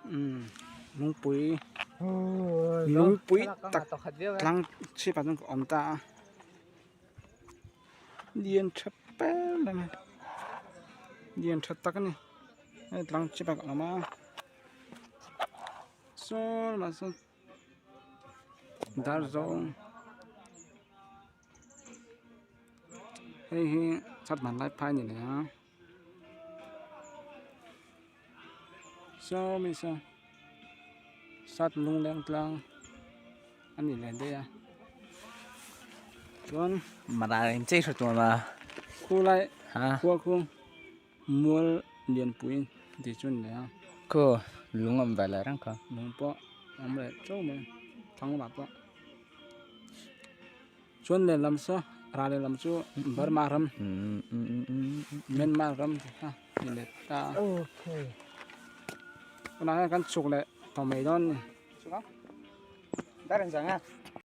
Umm lungpui lungpui tak tlang chhipah chuan ka awm ta a lian tha ber mai a lian tha tak a ni hei tlang chhipah ka awm a saw lamah sawn dar zawng hei hi chhat hmanlai phai a ni leh a. Saw mi saw sat lungleng tlang a ni leh daih a chuan khulai khua khu mual lianpui tih chu a ni leh a khu lung awm ve leh reng kha lung pawh a awm leh teuh mai thlang lamah pawh. Chuan lehlam saw ral lehlam chu Burma ram Myanmar ram te kha ni leh ta a tunah hian kan chhuk leh tawh mai dawn a ni.